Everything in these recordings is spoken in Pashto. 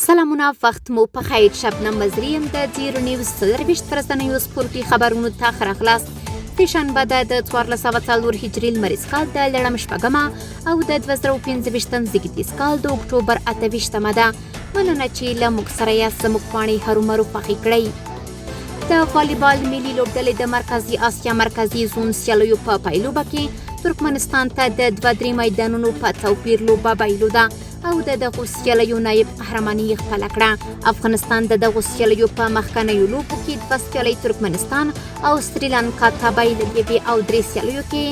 سلامونه، وخت مو په خیر. شبنم مزري یم، د زیرو نیوز 24 ورځنیو سپورتي خبرونو ته ښه راغلاست. سهشنبه ده د 1404 هجري لمریز کال د لړم شپږمه او د 2025 زېږدیز کال د اکټوبر 28مه ده. مننه چې له موږ سره یاست. زموږ پاڼې هرومرو خوښې کړئ. د والیبال ملي لوبډلې د مرکزي اسیا مرکزي زون سیالیو په پایلوبه کې ترکمنستان ته د 2-3 میدانونو په توپیر لوبه بایلوده او د دغو سیالیو نایب قهرماني یې خپله کړه. افغانستان د دغو سیالیو په مخکنیو لوبو کې دوه سیالۍ ترکمنستان او سریلانکا ته بایللې وې او درې سیالیو کې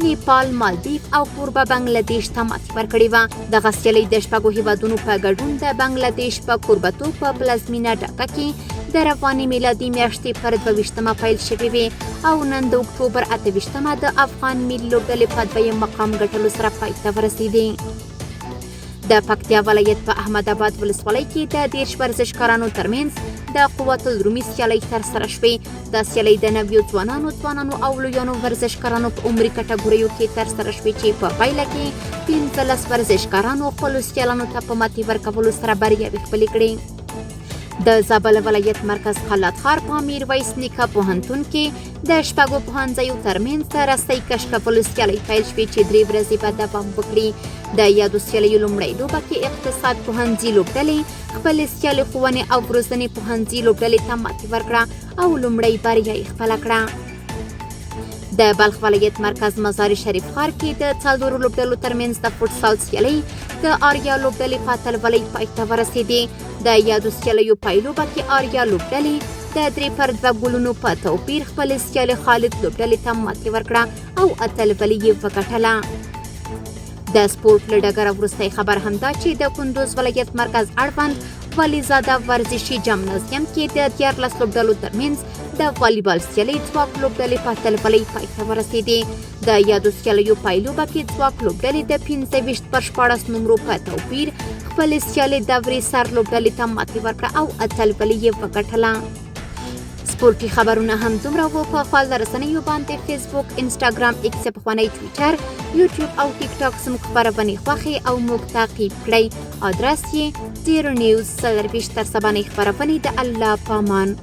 نیپال، مالدیف او کوربه بنګله دیش ته ماتې ورکړې وه. دغه سیالۍ د شپږو هیوادونو په ګډون د بنګله دیش په کوربتوب په پلازمینه ډاکه کې د روانې میلادي میاشتې پر 22مه پیل شوې وې او نن د اکټوبر 28مه د افغان ملي لوبډلې په دویم مقام ګټلو سره پای ته ورسېدې. د پکتیا ولایت په احمد آباد ولسوالۍ کې د 30 ورزشکارانو ترمنځ د قوت الرومي سیالۍ ترسره شوې. دا سیالۍ د نویو ځوانانو، ځوانانو او لویانو ورزشکارانو په عمري کټګوریو کې ترسره شوې چې په پایله کې 15 ورزشکارانو خپلو سیالانو ته په ماتې ورکولو سره بریاوې خپلې کړې. د زابل ولایت مرکز قلات ښار په میرویس نیکه پوهنتون کې د شپږو پوهنځیو ترمنځ د رسۍ کش کولو سیالۍ پیل شوې چې درې ورځې به دوام وکړي. د یادو سیالیو لومړۍ لوبه کې اقتصاد پوهنځي لوبډلې خپلې سیالې ښوونې او روزنې پوهنځي لوبډلې ته ماتې ورکړه او لومړۍ بریا یې خپله کړه. د بلخ ولایت مرکز مزار شریف ښار کې د څلورو لوبډلو ترمنځ د فوټسال سیالۍ د آریا لوبډلې په اتلولۍ پای ته ورسېدې. د یادو سیالیو پایلوبه کې آریا لوبډلې د 3 پر 2 ګولونو په توپیر خپلې سیالې خالد لوبډلې ته ماتې ورکړه او اتلولي یې وګټله. د سپورت له ډګره وروستی خبر هم دا چې د کندوز ولایت مرکز اړوند ولیزاده ورزشي جمنازیم کې د 13 لوبډلو ترمنځ د والیبال سیالۍ ځواک لوبډلې په اتلولۍ پای ته ورسېدې. د یادو سیالیو پایلوبه کې ځواک لوبډلې د 25 پر 16 نمرو په توپیر خپلې سیالې دورې سر لوبډلې ته ماتې ورکړه او اتلولي یې وګټله. سپورتي خبرونه هم دومره وو. په خواله رسنیو باندې فیسبوک، انسټاګرام، ایکس، پخوانی ټویټر، یوټیوب او ټیک ټاک زموږ خپرونې خوښې او موږ تعقیب کړئ. آدرس یې زیرو نیوز 24. تر سبانۍ خپرونې د الله پامان.